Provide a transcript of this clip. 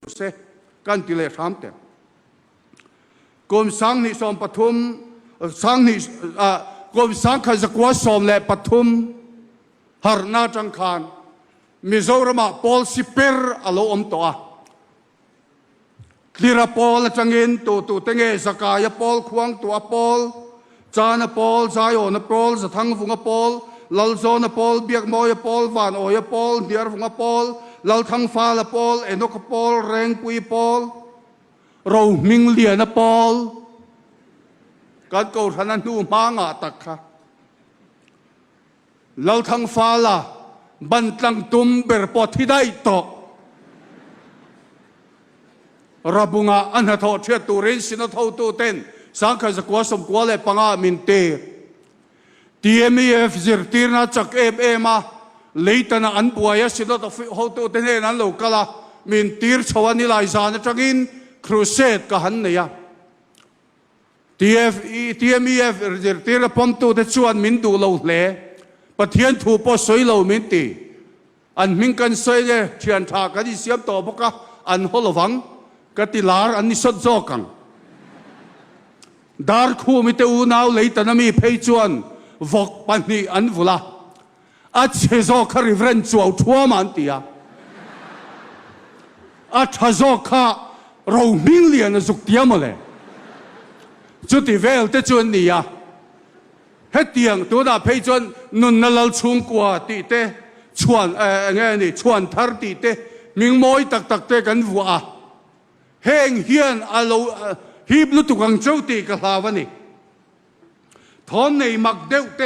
Se kan ti leh hram teh. Kum 2013, sanghnih, kum 1913 harhna atang khan Mizoramah pawl siper a lo awm tawh a. Tlira pawl atangin tutute nge Zakaia pawl, Khuangtua pawl, Chana pawl, Zaiawna pawl, Zathangvunga pawl, Lalzawna pawl, Biakmawia pawl, Vanawia pawl, Hniarvunga pawl, Lalthangfala pawl, Enoka pawl, Rengpui pawl, Rohmingliana pawl, kan Kohhrana hnu hma ngah tak kha Lalthangfala ban tlang tum ber pawh thi daih tawh. Rabunga a hnathawh thiat turin Synod hotuten 1995 min tir. TMEF zirtirna chak em em a, leitana an buai a Synod hotute hnen an lo kal a, min tir chho a nilai zan atangin crusade ka han nei a. TFE, TMEF zirtirna pawmtute chuan min duh lo hle. Pathian thu pawh sawi lo min ti. An hming kan sawi nge, thian tha kan insiam tawh bawk a, an haw lovang ka ti lar an ni sawt zawk ang. Darkhumi te unau Leitana mi phei chuan vawk pahnih an vulh a, a chhe zawk kha Reverend Chuau Thuama an ti a, a tha zawk kha Rohmingliana zuk tia mawle. Chuti vel te chu an ni a. Hetiang tunah phei chuan nunna lal chhungkua tih te, chhuan eng nge ni, chhuan thar tih te, hming mawi tak tak te kan vuah a. Heng hian a lo hip lutuk ang cheu tih ka hlau a ni. Thawn nei mak deuh te.